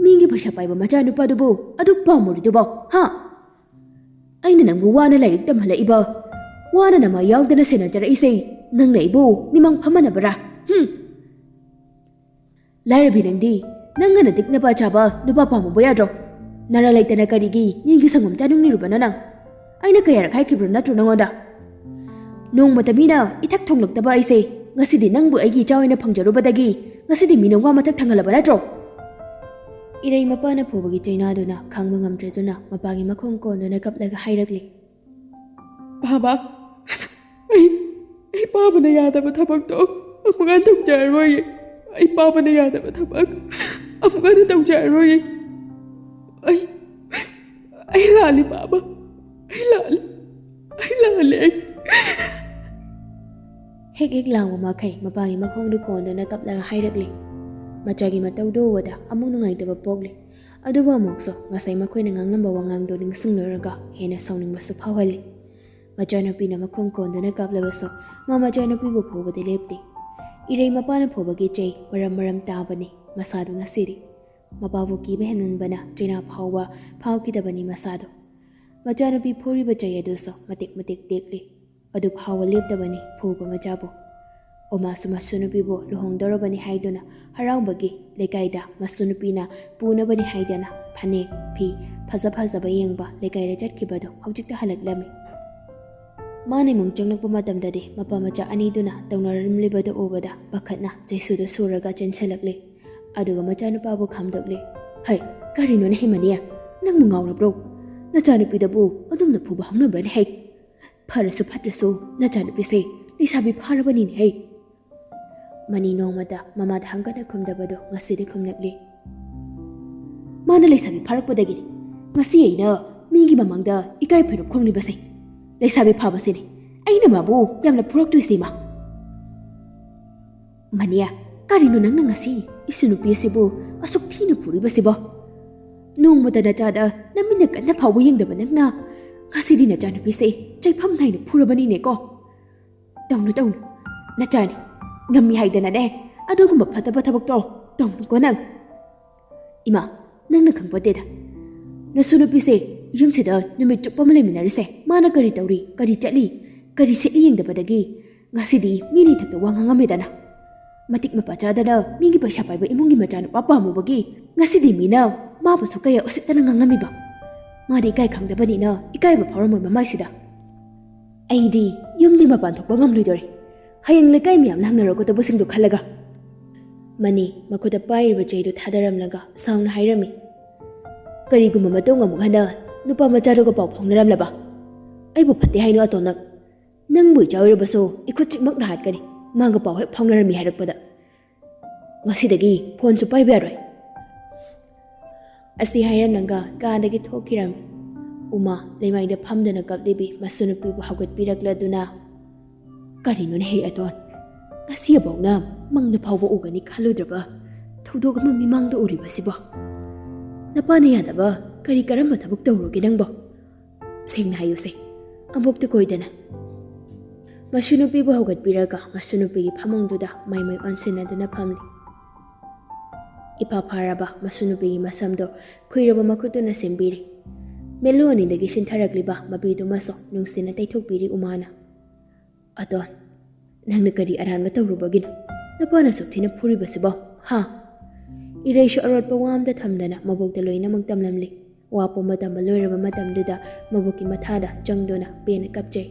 ꯃꯤꯒꯤ ꯄꯩꯁꯥ ꯄꯥꯏꯕ ꯃꯆꯥꯅꯨꯄꯥꯗꯨꯕꯨ ꯑꯗꯨꯛ ꯄꯥꯝꯃꯨꯔꯤꯗꯨꯕꯣ, ꯍꯥ? ꯑꯩꯅ ꯅꯪꯕꯨ ꯋꯥꯅ ꯂꯥꯏꯔꯤꯛ ꯇꯝꯍꯜꯂꯛꯏꯕ, ꯋꯥꯅ ꯅꯃꯥ ꯌꯥꯎꯗꯅ ꯁꯦꯟꯅꯖꯔꯛꯏꯁꯦ, ꯅꯪꯅ ꯑꯩꯕꯨ ꯃꯤꯃꯥꯡ ꯐꯝꯍꯟꯅꯕꯔꯥ? ꯍꯨꯝ! ꯂꯥꯏꯔꯕꯤ ꯅꯪꯗꯤ, ꯅꯪꯒꯅ ꯇꯤꯛꯅꯕ ꯆꯥꯕ ꯅꯨꯄꯥ ꯄꯥꯝꯃꯨꯕ ꯌꯥꯗ꯭ꯔꯣ? ꯅꯔꯥ ꯂꯩꯇꯅ ꯀꯔꯤꯒꯤ ꯃꯤꯒꯤ ꯁꯪꯒꯣꯝ ꯆꯥꯅꯤꯡꯂꯤꯔꯨꯕꯅꯣ ꯅꯪ? ꯑꯩꯅ ꯀꯌꯥꯔꯛ ꯍꯥꯏꯈꯤꯕ꯭ꯔꯣ ꯅꯠꯇ꯭ꯔꯣ ꯅꯉꯣꯟꯗ? ꯅꯣꯡꯃꯇ ꯃꯤꯅ ꯏꯊꯛ ꯊꯣꯡꯂꯛꯇꯕ ꯑꯩꯁꯦ ꯉꯁꯤꯗꯤ ꯅꯪꯕꯨ ꯑꯩꯒꯤ ꯏꯆꯥ ꯑꯣꯏꯅ ꯐꯪꯖꯔꯨꯕꯗꯒꯤ ꯉꯁꯤꯗꯤ ꯃꯤꯅ ꯋꯥ ꯃꯊꯛ ꯊꯪꯍꯜꯂꯕ ꯅꯠꯇ꯭ꯔꯣ?" ꯏꯔꯩ ꯃꯄꯥꯅ ꯐꯨꯕꯒꯤ ꯆꯩꯅꯥꯗꯨꯅ ꯈꯥꯡꯕ ꯉꯝꯗ꯭ꯔꯗꯨꯅ ꯃꯄꯥꯒꯤ ꯃꯈꯣꯡ ꯀꯣꯟꯗꯨꯅ ꯀꯞꯂꯒ ꯍꯥꯏꯔꯛꯂꯤ꯫ "ꯕꯥꯕꯥ, ꯑꯩ, ꯑꯩ ꯄꯥꯕꯅ ꯌꯥꯗꯕ ꯊꯕꯛꯇꯣ ꯑꯃꯨꯛ ꯍꯟꯅ ꯇꯧꯖꯔꯔꯣꯏꯌꯦ꯫ ꯑꯩ ꯄꯥꯕꯅ ꯌꯥꯗꯕ ꯊꯕꯛ ꯑꯃꯨꯛ ꯍꯟꯅ ꯇꯧꯖꯔꯔꯣꯏꯌꯦ꯫ ꯑꯩ, ꯑꯩ ꯂꯥꯜꯂꯤ ꯕꯥꯕꯥ, ꯑꯩ ꯂꯥꯜꯂꯤ, ꯑꯩ ꯂꯥꯜꯂꯤ ꯑꯩ꯫" ꯍꯦꯛ ꯍꯦꯛ ꯂꯥꯡꯕ ꯃꯈꯩ ꯃꯄꯥꯒꯤ ꯃꯈꯣꯡꯗꯨ ꯀꯣꯟꯗꯨꯅ ꯀꯞꯂꯒ ꯍꯥꯏꯔꯛꯂꯤ꯫ ꯃꯆꯥꯒꯤ ꯃꯇꯧꯗꯨ ꯎꯕꯗ ꯑꯃꯨꯛ ꯅꯨꯡꯉꯥꯏꯇꯕ ꯄꯣꯛꯂꯤ꯫ ꯑꯗꯨꯕꯨ ꯑꯃꯨꯛꯁꯨ ꯉꯁꯥꯏ ꯃꯈꯣꯏꯅ ꯉꯥꯡꯂꯝꯕ ꯋꯥꯉꯥꯡꯗꯨ ꯅꯤꯡꯁꯤꯡꯂꯨꯔꯒ ꯍꯦꯟꯅ ꯁꯥꯎꯅꯤꯡꯕꯁꯨ ꯐꯥꯎꯍꯜꯂꯤ꯫ ꯃꯆꯥꯅꯨꯄꯤꯅ ꯃꯈꯣꯡ ꯀꯣꯟꯗꯨꯅ ꯀꯥꯞꯂꯕꯁꯨ ꯃꯥ ꯃꯆꯥꯅꯨꯄꯤꯕꯨ ꯐꯨꯕꯗꯤ ꯂꯦꯞꯇꯦ꯫ ꯏꯔꯩ ꯃꯄꯥꯅ ꯐꯨꯕꯒꯤ ꯆꯩ ꯃꯔꯝ ꯃꯔꯝ ꯇꯥꯕꯅꯤ ꯃꯁꯥꯗꯨ ꯉꯁꯤꯗꯤ꯫ ꯃꯄꯥꯕꯨ ꯀꯤꯕ ꯍꯦꯟꯃꯟꯕꯅ ꯆꯩꯅꯥ ꯐꯥꯎꯕ ꯐꯥꯎꯈꯤꯗꯕꯅꯤ ꯃꯁꯥꯗꯣ꯫ ꯃꯆꯥꯅꯨꯄꯤ ꯐꯨꯔꯤꯕ ꯆꯩ ꯑꯗꯨꯁꯨ ꯃꯇꯤꯛ ꯃꯇꯤꯛ ꯇꯦꯛꯂꯤ꯫ ꯑꯗꯨ ꯐꯥꯎꯕ ꯂꯦꯞꯇꯕꯅꯤ ꯐꯨꯕ ꯃꯆꯥꯕꯨ꯫ ꯑꯣꯃꯥꯁꯨ ꯃꯁꯨ ꯅꯨꯄꯤꯕꯨ ꯂꯨꯍꯣꯡꯗꯧꯔꯕꯅꯤ ꯍꯥꯏꯗꯨꯅ ꯍꯔꯥꯎꯕꯒꯤ ꯂꯩꯀꯥꯏꯗ ꯃꯁꯨ ꯅꯨꯄꯤꯅ ꯄꯨꯅꯕꯅꯤ ꯍꯥꯏꯗꯅ ꯐꯅꯦꯛ, ꯐꯤ ꯐꯖ ꯐꯖꯕ ꯌꯦꯡꯕ ꯂꯩꯀꯥꯏꯗ ꯆꯠꯈꯤꯕꯗꯨ ꯍꯧꯖꯤꯛꯇ ꯍꯜꯂꯛꯂꯝꯃꯤ꯫ ꯃꯥꯅ ꯏꯃꯨꯡ ꯆꯪꯂꯛꯄ ꯃꯇꯝꯗꯗꯤ ꯃꯄꯥ ꯃꯆꯥ ꯑꯅꯤꯗꯨꯅ ꯇꯧꯅꯔꯝꯂꯤꯕꯗꯨ ꯎꯕꯗ ꯄꯥꯈꯠꯅ ꯆꯩꯁꯨꯗꯨ ꯁꯨꯔꯒ ꯆꯦꯟꯁꯤꯜꯂꯛꯂꯤ꯫ ꯑꯗꯨꯒ ꯃꯆꯥꯅꯨꯄꯥꯕꯨ ꯈꯥꯝꯗꯣꯛꯂꯤ꯫ "ꯍꯩ, ꯀꯔꯤꯅꯣꯅꯦ ꯍꯩꯃꯅꯤ? ꯅꯪꯕꯨ ꯉꯥꯎꯔꯕ꯭ꯔꯣ? ꯅꯆꯥꯅꯨꯄꯤꯗꯕꯨ ꯑꯗꯨꯝꯅ ꯐꯨꯕ ꯍꯧꯅꯕ꯭ꯔꯅꯦ ꯍꯩ? ꯐꯔꯁꯨ ꯐꯠꯇ꯭ꯔꯁꯨ ꯅꯆꯥꯅꯨꯄꯤꯁꯦ ꯂꯩꯁꯥꯕꯤ ꯐꯥꯔꯕꯅꯤꯅꯦ ꯍꯩ꯫" ꯃꯅꯤ ꯅꯣꯡꯃꯇ ꯃꯃꯥꯗ ꯍꯪꯒꯠꯅ ꯈꯨꯝꯗꯕꯗꯨ ꯉꯁꯤꯗꯤ ꯈꯨꯝꯂꯛꯂꯤ꯫ "ꯃꯥꯅ ꯂꯩꯁꯥꯕꯤ ꯐꯥꯔꯛꯄꯗꯒꯤꯅꯤ ꯉꯁꯤ ꯑꯩꯅ ꯃꯤꯒꯤ ꯃꯃꯥꯡꯗ ꯏꯀꯥꯏ ꯐꯩꯔꯨꯞ ꯈꯣꯡꯂꯤꯕꯁꯦ꯫ ꯂꯩꯁꯥꯕꯤ ꯐꯥꯕꯁꯤꯅꯤ ꯑꯩꯅ ꯃꯥꯕꯨ ꯌꯥꯝꯅ ꯐꯨꯔꯛꯇꯣꯏꯁꯦ, ꯏꯃꯥ꯫ ꯃꯅꯤ, ꯀꯔꯤꯅꯣ ꯅꯪꯅ ꯉꯁꯤ ꯏꯁꯨ ꯅꯨꯄꯤ ꯑꯁꯤꯕꯨ ꯑꯁꯨꯛ ꯊꯤꯅ ꯐꯨꯔꯤꯕꯁꯤꯕꯣ? ꯅꯣꯡꯃꯇ ꯅꯆꯥꯗ ꯅꯃꯤꯠꯅ ꯀꯟꯅ ꯐꯥꯎꯕ ꯌꯦꯡꯗꯕ ꯅꯪꯅ ꯉꯁꯤꯗꯤ ꯅꯆꯥꯅꯨꯄꯤꯁꯦ ꯆꯩꯐꯝ ꯅꯥꯏꯅ ꯐꯨꯔꯕꯅꯤꯅꯦꯀꯣ꯫ ꯇꯧꯅꯨ, ꯇꯧꯅꯨ, ꯅꯆꯥꯅꯤ, ꯉꯝꯃꯤ ꯍꯥꯏꯗꯅꯅꯦ ꯑꯗꯨꯒꯨꯝꯕ ꯐꯠꯇꯕ ꯊꯕꯛꯇꯣ ꯇꯧꯅꯨꯀꯣ ꯅꯪ꯫ ꯏꯃꯥ, ꯅꯪꯅ ꯈꯪꯄꯣꯠꯇꯦꯗ꯫ ꯅꯁꯨ ꯅꯨꯄꯤꯁꯦ ꯌꯨꯝꯁꯤꯗ ꯅꯨꯃꯤꯠ ꯆꯨꯞꯄ ꯑꯃ ꯂꯩꯃꯤꯟꯅꯔꯤꯁꯦ, ꯃꯥꯅ ꯀꯔꯤ ꯇꯧꯔꯤ, ꯀꯔꯤ ꯆꯠꯂꯤ, ꯀꯔꯤ ꯁꯦꯠꯂꯤ ꯌꯦꯡꯗꯕꯗꯒꯤ ꯉꯁꯤꯗꯤ ꯃꯤꯅ ꯏꯊꯛꯇ ꯋꯥ ꯉꯥꯡꯉꯝꯃꯦꯗꯅ꯫ ꯃꯇꯤꯛ ꯃꯄꯥ ꯆꯥꯗꯅ ꯃꯤꯒꯤ ꯄꯩꯁꯥ ꯄꯥꯏꯕ ꯏꯃꯨꯡꯒꯤ ꯃꯆꯥꯅꯨꯄꯥ ꯄꯥꯝꯃꯨꯕꯒꯤ ꯉꯁꯤꯗꯤ ꯃꯤꯅ ꯃꯥꯕꯨꯁꯨ ꯀꯌꯥ ꯎꯁꯤꯠꯇꯅ ꯉꯥꯡꯂꯝꯃꯤꯕ꯫ ꯃꯥꯗꯤ ꯏꯀꯥꯏ ꯈꯪꯗꯕꯅꯤꯅ ꯏꯀꯥꯏꯕ ꯐꯥꯎꯔꯝꯃꯣꯏ ꯃꯃꯥꯏꯁꯤꯗ꯫ ꯑꯩꯗꯤ ꯌꯨꯝꯗꯤ ꯃꯄꯥꯟ ꯊꯣꯛꯄ ꯉꯝꯂꯣꯏꯗꯧꯔꯦ꯫ ꯍꯌꯦꯡ ꯂꯩꯀꯥꯏ ꯃꯤꯌꯥꯝꯅ ꯍꯪꯅꯔꯛꯀꯗꯕꯁꯤꯡꯗꯣ ꯈꯜꯂꯒ꯫ ꯃꯅꯤ ꯃꯈꯨꯠꯇ ꯄꯥꯏꯔꯤꯕ ꯆꯩꯗꯨ ꯊꯥꯗꯔꯝꯂꯒ ꯁꯥꯎꯅ ꯍꯥꯏꯔꯝꯃꯤ, "ꯀꯔꯤꯒꯨꯝꯕ ꯃꯇꯨꯡ ꯑꯃꯨꯛ ꯍꯟꯅ ꯅꯨꯄꯥ ꯃꯆꯥꯗꯨꯒ ꯄꯥꯎ ꯐꯥꯎꯅꯔꯝꯂꯕ? ꯑꯩꯕꯨ ꯐꯠꯇꯦ ꯍꯥꯏꯅꯣ ꯑꯇꯣꯟ ꯅꯪ? ꯅꯪꯕꯨ ꯏꯆꯥ ꯑꯣꯏꯔꯕꯁꯨ ꯏꯈꯨꯠ ꯆꯤꯛꯃꯛꯅ ꯍꯥꯠꯀꯅꯤ, ꯃꯥꯒ ꯄꯥꯎ ꯍꯦꯛ ꯐꯥꯎꯅꯔꯝꯃꯤ ꯍꯥꯏꯔꯛꯄꯗ꯫ ꯉꯁꯤꯗꯒꯤ ꯐꯣꯟꯁꯨ ꯄꯥꯏꯕ ꯌꯥꯔꯣꯏ"꯫ ꯑꯁꯤ ꯍꯥꯏꯔꯝꯂꯒ ꯀꯥꯗꯒꯤ ꯊꯣꯛꯈꯤꯔꯝꯃꯤ꯫ ꯎꯃꯥ ꯂꯩꯃꯥꯏꯗ ꯐꯝꯗꯨꯅ ꯀꯞꯂꯤꯕꯤ ꯃꯁꯨ ꯅꯨꯄꯤꯕꯨ ꯍꯧꯒꯠꯄꯤꯔꯛꯂꯗꯨꯅ, "ꯀꯔꯤꯅꯣꯅꯦ ꯍꯦ ꯑꯇꯣꯟ? ꯉꯁꯤꯐꯥꯎꯅ ꯃꯪꯗ ꯐꯥꯎꯕ ꯎꯒꯅꯤ ꯈꯜꯂꯨꯗ꯭ꯔꯕ ꯊꯧꯗꯣꯛ ꯑꯃ ꯃꯤꯃꯥꯡꯗ ꯎꯔꯤꯕꯁꯤꯕꯣ? ꯅꯄꯥꯅ ꯌꯥꯗꯕ ꯀꯔꯤ ꯀꯔꯝꯕ ꯊꯕꯛ ꯇꯧꯔꯨꯒꯦ ꯅꯪꯕꯣ? ꯁꯦꯡꯅ ꯍꯥꯏꯌꯨꯁꯦ, ꯑꯕꯣꯛꯇ ꯀꯣꯏꯗꯅ"꯫ ꯃꯁꯨ ꯅꯨꯄꯤꯕꯨ ꯍꯧꯒꯠꯄꯤꯔꯒ ꯃꯁꯨ ꯅꯨꯄꯤꯒꯤ ꯐꯃꯨꯡꯗꯨꯗ ꯃꯥꯏꯃꯩ ꯑꯣꯟꯁꯤꯟꯅꯗꯨꯅ ꯐꯝꯂꯤ꯫ ꯏꯐꯥ ꯐꯥꯔꯕ ꯃꯁꯨ ꯅꯨꯄꯤꯒꯤ ꯃꯁꯝꯗꯣ ꯈꯨꯏꯔꯕ ꯃꯈꯨꯠꯇꯨꯅ ꯁꯦꯝꯕꯤꯔꯤ꯫ ꯃꯦꯂꯨ ꯑꯅꯤꯗꯒꯤ ꯁꯤꯟꯊꯔꯛꯂꯤꯕ ꯃꯄꯤꯗꯨꯃꯁꯨ ꯅꯨꯡꯁꯤꯅ ꯇꯩꯊꯣꯛꯄꯤꯔꯤ ꯎꯃꯥꯅ꯫ "ꯑꯇꯣꯟ, ꯅꯪꯅ ꯀꯔꯤ ꯑꯔꯥꯟꯕ ꯇꯧꯔꯨꯕꯒꯤꯅꯣ ꯅꯄꯥꯅ ꯑꯁꯨꯛ ꯊꯤꯅ ꯐꯨꯔꯤꯕꯁꯤꯕꯣ, ꯍꯥ?" ꯏꯔꯩꯁꯨ ꯑꯔꯣꯠꯄ ꯋꯥ ꯑꯝꯇ ꯊꯝꯗꯅ ꯃꯕꯣꯛꯇ ꯂꯣꯏꯅꯃꯛ ꯇꯝꯂꯝꯂꯤ꯫ ꯋꯥ ꯄꯨꯝꯕ ꯇꯝꯕ ꯂꯣꯏꯔꯕ ꯃꯇꯝꯗꯨꯗ ꯃꯕꯣꯛꯀꯤ ꯃꯊꯥꯗ ꯆꯪꯗꯨꯅ ꯄꯦꯟꯅ ꯀꯞꯆꯩ꯫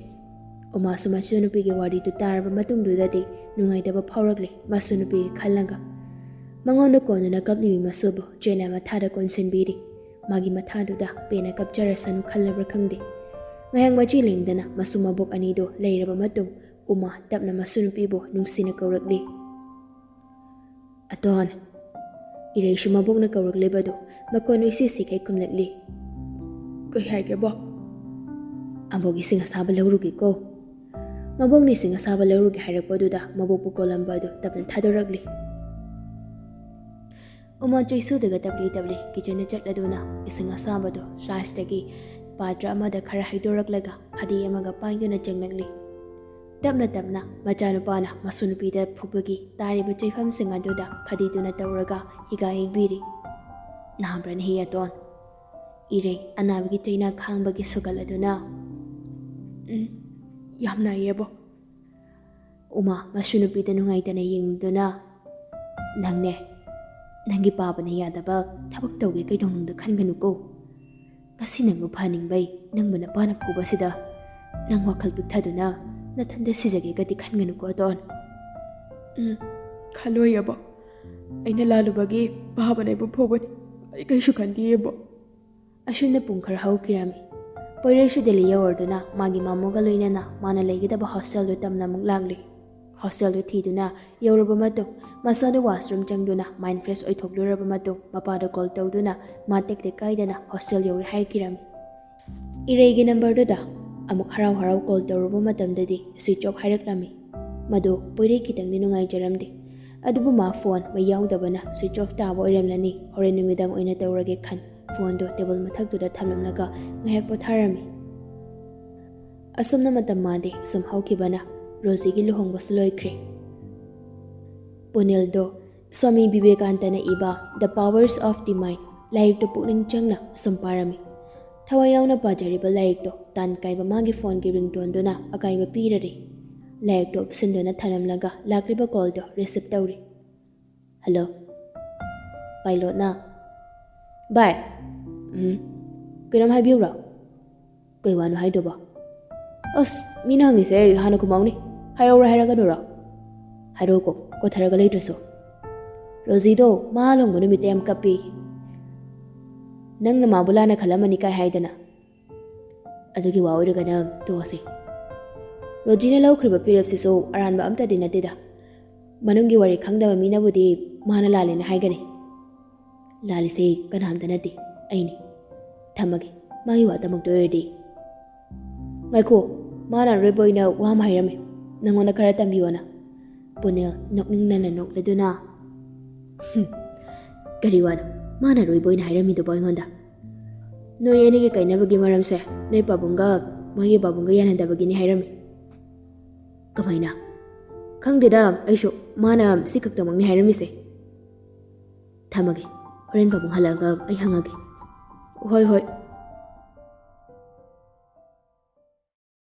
ꯎꯃꯥꯁꯨ ꯃꯁꯨꯅꯨꯄꯤꯒꯤ ꯋꯥꯔꯤꯗꯨ ꯇꯥꯔꯕ ꯃꯇꯨꯡꯗꯨꯗꯗꯤ ꯅꯨꯡꯉꯥꯏꯇꯕ ꯐꯥꯎꯔꯛꯂꯦ ꯃꯁꯨꯅꯨꯄꯤꯒꯤ ꯈꯜꯂꯒ꯫ ꯃꯉꯣꯟꯗ ꯀꯣꯟꯗꯨꯅ ꯀꯞꯂꯤꯕꯤ ꯃꯁꯨꯕꯨ ꯆꯦꯟꯅ ꯃꯊꯥꯗ ꯀꯣꯟꯁꯤꯟꯕꯤꯔꯤ꯫ ꯃꯥꯒꯤ ꯃꯊꯥꯗꯨꯗ ꯄꯦꯟꯅ ꯀꯞꯆꯔꯁꯅꯨ ꯈꯜꯂꯕ꯭ꯔꯥ ꯈꯪꯗꯦ꯫ ꯉꯥꯏꯍꯥꯛ ꯃꯆꯤ ꯂꯦꯡꯗꯅ ꯃꯁꯨ ꯃꯕꯣꯛ ꯑꯅꯤꯗꯨ ꯂꯩꯔꯕ ꯃꯇꯨꯡ ꯎꯃꯥ ꯇꯞꯅ ꯃꯁꯨꯅꯨꯄꯤꯕꯨ ꯅꯨꯡꯁꯤꯅ ꯀꯧꯔꯛꯂꯤ꯫ "ꯑꯇꯣꯟ"꯫ ꯏꯔꯩꯁꯨ ꯃꯕꯣꯛꯅ ꯀꯧꯔꯛꯂꯤꯕꯗꯨ ꯃꯈꯣꯟ ꯏꯁꯤ ꯁꯤꯈꯩ ꯈꯨꯝꯂꯛꯂꯤ꯫ "ꯀꯩ ꯍꯥꯏꯒꯦ ꯕꯣꯛ?" "ꯑꯕꯣꯛ ꯏꯁꯤꯡ ꯑꯁꯥꯕ ꯂꯧꯔꯨꯒꯦꯀꯣ"꯫ ꯃꯕꯣꯛꯅ ꯏꯁꯤꯡ ꯑꯁꯥꯕ ꯂꯧꯔꯨꯒꯦ ꯍꯥꯏꯔꯛꯄꯗꯨꯗ ꯃꯕꯣꯛꯄꯨ ꯀꯣꯜꯂꯝꯕ ꯑꯗꯨ ꯇꯞꯅ ꯊꯥꯗꯣꯔꯛꯂꯤ꯫ ꯎꯃꯥ ꯆꯩꯁꯨꯗꯒ ꯇꯞꯂꯤ ꯇꯞꯂꯤ ꯀꯤꯆꯟꯗ ꯆꯠꯂꯗꯨꯅ ꯏꯁꯤꯡ ꯑꯁꯥꯕꯗꯨ ꯐ꯭ꯂꯥꯁꯇꯒꯤ ꯄꯥꯇ꯭ꯔ ꯑꯃꯗ ꯈꯔ ꯍꯩꯗꯣꯔꯛꯂꯒ ꯐꯗꯤ ꯑꯃꯒ ꯄꯥꯏꯗꯨꯅ ꯆꯪꯂꯛꯂꯤ꯫ ꯇꯞꯅ ꯇꯞꯅ ꯃꯆꯥꯅꯨꯄꯥꯅ ꯃꯁꯨ ꯅꯨꯄꯤꯗ ꯐꯨꯕꯒꯤ ꯇꯥꯔꯤꯕ ꯆꯩꯐꯝꯁꯤꯡ ꯑꯗꯨꯗ ꯐꯗꯤꯗꯨꯅ ꯇꯧꯔꯒ ꯍꯤꯒꯥ ꯍꯤꯛꯄꯤꯔꯤ꯫ "ꯅꯥꯕ꯭ꯔꯥ ꯅꯍꯤ ꯑꯇꯣꯟ?" ꯏꯔꯩ ꯑꯅꯥꯕꯒꯤ ꯆꯩꯅꯥ ꯈꯥꯡꯕꯒꯤ ꯁꯨꯒꯠꯂꯗꯨꯅ, "ꯎꯝ, ꯌꯥꯝ ꯅꯥꯏꯌꯦꯕꯣ꯫" ꯎꯃꯥ ꯃꯁꯨ ꯅꯨꯄꯤꯗ ꯅꯨꯡꯉꯥꯏꯇꯅ ꯌꯦꯡꯗꯨꯅ, "ꯅꯪꯅꯦ, ꯅꯪꯒꯤ ꯄꯥꯕꯅ ꯌꯥꯗꯕ ꯊꯕꯛ ꯇꯧꯒꯦ ꯀꯩꯗꯧꯅꯨꯡꯗ ꯈꯟꯒꯅꯨꯀꯣ꯫ ꯉꯁꯤ ꯅꯪꯕꯨ ꯐꯍꯟꯅꯤꯡꯕꯩ ꯅꯪꯕꯨ ꯅꯄꯥꯅ ꯐꯨꯕꯁꯤꯗ ꯅꯪ ꯋꯥꯈꯜ ꯄꯤꯛꯊꯗꯨꯅ ꯅꯊꯟꯗ ꯁꯤꯖꯒꯦꯒꯗꯤ ꯈꯟꯒꯅꯨꯀꯣ ꯑꯇꯣꯟ꯫" "ꯎꯝ, ꯈꯜꯂꯣꯏ ꯑꯕꯣ꯫ ꯑꯩꯅ ꯂꯥꯜꯂꯨꯕꯒꯤ ꯄꯥꯕꯅ ꯑꯩꯕꯨ ꯐꯨꯕꯅꯤ꯫ ꯑꯩ ꯀꯩꯁꯨ ꯈꯟꯗꯦ ꯑꯕꯣ꯫" ꯑꯁꯨꯝꯅ ꯄꯨꯡ ꯈꯔ ꯍꯧꯈꯤꯔꯝꯃꯤ꯫ ꯄꯣꯏꯔꯩꯁꯨ ꯗꯦꯜꯂꯤ ꯌꯧꯔꯗꯨꯅ ꯃꯥꯒꯤ ꯃꯃꯣꯒ ꯂꯣꯏꯅꯅ ꯃꯥꯅ ꯂꯩꯒꯗꯕ ꯍꯣꯁꯇꯦꯜꯗꯨ ꯇꯝꯅ ꯑꯃꯨꯛ ꯂꯥꯛꯂꯤ꯫ ꯍꯣꯁꯇꯦꯜꯗꯨ ꯊꯤꯗꯨꯅ ꯌꯧꯔꯕ ꯃꯇꯨꯡ ꯃꯁꯥꯗꯨ ꯋꯥꯁꯔꯨꯝ ꯆꯪꯗꯨꯅ ꯃꯥꯏꯟ ꯐ꯭ꯔꯦꯁ ꯑꯣꯏꯊꯣꯛꯂꯨꯔꯕ ꯃꯇꯨꯡ ꯃꯄꯥꯗ ꯀꯣꯜ ꯇꯧꯗꯨꯅ ꯃꯥ ꯇꯦꯛꯇ ꯀꯥꯏꯗꯅ ꯍꯣꯁꯇꯦꯜ ꯌꯧꯔꯦ ꯍꯥꯏꯈꯤꯔꯝꯃꯤ꯫ ꯏꯔꯩꯒꯤ ꯅꯝꯕꯔꯗꯨꯗ ꯑꯃꯨꯛ ꯍꯔꯥꯎ ꯍꯔꯥꯎ ꯀꯣꯜ ꯇꯧꯔꯨꯕ ꯃꯇꯝꯗꯗꯤ ꯁ꯭ꯋꯤꯆ ꯑꯣꯐ ꯍꯥꯏꯔꯛꯂꯝꯃꯤ꯫ ꯃꯗꯨ ꯄꯣꯏꯔꯩ ꯈꯤꯇꯪꯗꯤ ꯅꯨꯡꯉꯥꯏꯖꯔꯝꯗꯦ꯫ ꯑꯗꯨꯕꯨ ꯃꯥ ꯐꯣꯟ ꯃꯩ ꯌꯥꯎꯗꯕꯅ ꯁ꯭ꯋꯤꯆ ꯑꯣꯐ ꯇꯥꯕ ꯑꯣꯏꯔꯝꯂꯅꯤ, ꯍꯣꯔꯦꯟ ꯅꯨꯃꯤꯗꯥꯡ ꯑꯣꯏꯅ ꯇꯧꯔꯒꯦ ꯈꯟ ꯐꯣꯟꯗꯨ ꯇꯦꯕꯜ ꯃꯊꯛꯇꯨꯗ ꯊꯝꯂꯝꯂꯒ ꯉꯥꯏꯍꯥꯛ ꯄꯣꯊꯥꯔꯝꯃꯤ꯫ ꯑꯁꯨꯝꯅ ꯃꯇꯝ ꯃꯥꯗꯤ ꯁꯨꯝ ꯍꯧꯈꯤꯕꯅ ꯔꯣꯖꯤꯒꯤ ꯂꯨꯍꯣꯡꯕꯁꯨ ꯂꯣꯏꯈ꯭ꯔꯦ꯫ ꯄꯨꯅꯤꯜꯗꯣ ꯁ꯭ꯋꯥꯃꯤ ꯕꯤꯕꯦꯀꯥꯟꯇꯅ ꯏꯕ The Powers of the Mind ꯂꯥꯏꯔꯤꯛꯇꯨ ꯄꯨꯛꯅꯤꯡ ꯆꯪꯅ ꯁꯨꯝ ꯄꯥꯔꯝꯃꯤ꯫ ꯊꯋꯥꯏ ꯌꯥꯎꯅ ꯄꯥꯖꯔꯤꯕ ꯂꯥꯏꯔꯤꯛꯇꯣ ꯇꯥꯟ ꯀꯥꯏꯕ ꯃꯥꯒꯤ ꯐꯣꯟꯒꯤ ꯔꯤꯡꯇꯣꯟꯗꯨꯅ ꯑꯀꯥꯏꯕ ꯄꯤꯔꯔꯦ꯫ ꯂꯥꯏꯔꯤꯛꯇꯣ ꯎꯞꯁꯤꯟꯗꯨꯅ ꯊꯝꯂꯝꯂꯒ ꯂꯥꯛꯂꯤꯕ ꯀꯣꯜꯗꯣ ꯔꯤꯁꯤꯞ ꯇꯧꯔꯤ꯫ "ꯍꯜꯂꯣ, ꯄꯥꯏꯂꯣꯠꯅ꯫" "ꯚꯥꯏ꯫" "ꯎꯝ, ꯀꯩꯅꯣꯝ ꯍꯥꯏꯕꯤꯌꯨꯔꯣ?" "ꯀꯩ ꯋꯥꯅꯣ ꯍꯥꯏꯗꯧꯕ?" "ꯑꯁ, ꯃꯤꯅ ꯍꯪꯉꯤꯁꯦ ꯍꯥꯟꯅ ꯈꯨꯝꯃꯧꯅꯦ꯫ ꯍꯥꯏꯔꯛꯎꯔꯥ ꯍꯥꯏꯔꯛꯀꯅꯨꯔꯣ?" "ꯍꯥꯏꯔꯛꯎꯀꯣ, ꯀꯣꯊꯔꯒ ꯂꯩꯇ꯭ꯔꯁꯨ꯫" "ꯔꯣꯖꯤꯗꯣ ꯃꯥ ꯂꯨꯍꯣꯡꯕ ꯅꯨꯃꯤꯠꯇ ꯌꯥꯝ ꯀꯞꯄꯤ꯫ ꯅꯪꯅ ꯃꯥꯕꯨ ꯂꯥꯟꯅ ꯈꯜꯂꯝꯃꯅꯤ ꯀꯥꯏ ꯍꯥꯏꯗꯅ꯫" "ꯑꯗꯨꯒꯤ ꯋꯥ ꯑꯣꯏꯔꯒꯅ ꯇꯣꯛꯑꯁꯤ꯫ ꯔꯣꯖꯤꯅ ꯂꯧꯈ꯭ꯔꯤꯕ ꯐꯤꯔꯦꯞꯁꯤꯁꯨ ꯑꯔꯥꯟꯕ ꯑꯝꯇꯗꯤ ꯅꯠꯇꯦꯗ꯫ ꯃꯅꯨꯡꯒꯤ ꯋꯥꯔꯤ ꯈꯪꯗꯕ ꯃꯤꯅꯕꯨꯗꯤ ꯃꯥꯅ ꯂꯥꯜꯂꯦꯅ ꯍꯥꯏꯒꯅꯤ꯫ ꯂꯥꯜꯂꯤꯁꯦ ꯀꯅꯥꯝꯇ ꯅꯠꯇꯦ, ꯑꯩꯅꯤ꯫ ꯊꯝꯃꯒꯦ, ꯃꯥꯒꯤ ꯋꯥ ꯇꯝꯃꯛꯇꯣꯏ ꯑꯣꯏꯔꯗꯤ꯫" "ꯉꯥꯏꯈꯣ, ꯃꯥꯅ ꯑꯔꯣꯏꯕ ꯑꯣꯏꯅ ꯋꯥ ꯑꯃ ꯍꯥꯏꯔꯝꯃꯤ, ꯅꯪꯉꯣꯟꯗ ꯈꯔ ꯇꯝꯕꯤꯌꯣꯅ꯫ ꯄꯨꯅꯦꯜ ꯅꯣꯛꯅꯤꯡꯅꯅ ꯅꯣꯛꯂꯗꯨꯅ, "ꯍꯨꯝ, ꯀꯔꯤ ꯋꯥꯅꯣ ꯃꯥꯅ ꯑꯔꯣꯏꯕ ꯑꯣꯏꯅ ꯍꯥꯏꯔꯝꯃꯤꯗꯨꯕꯣ ꯑꯩꯉꯣꯟꯗ?" "ꯅꯣꯏ ꯑꯅꯤꯒꯤ ꯀꯥꯏꯅꯕꯒꯤ ꯃꯔꯝꯁꯦ ꯅꯣꯏ ꯄꯥꯕꯨꯡꯒ, ꯃꯣꯏꯒꯤ ꯄꯥꯕꯨꯡꯒ ꯌꯥꯅꯗꯕꯒꯤꯅꯤ ꯍꯥꯏꯔꯝꯃꯤ꯫" "ꯀꯃꯥꯏꯅ?" "ꯈꯪꯗꯦꯗ ꯑꯩꯁꯨ, ꯃꯥꯅ ꯁꯤ ꯈꯛꯇꯃꯛꯅꯤ ꯍꯥꯏꯔꯝꯃꯤꯁꯦ꯫" "ꯊꯝꯃꯒꯦ, ꯍꯣꯔꯦꯟ ꯄꯥꯕꯨꯡ ꯍꯜꯂꯛꯑꯒ ꯑꯩ ꯍꯪꯉꯒꯦ꯫" "ꯍꯣꯏ, ꯍꯣꯏ,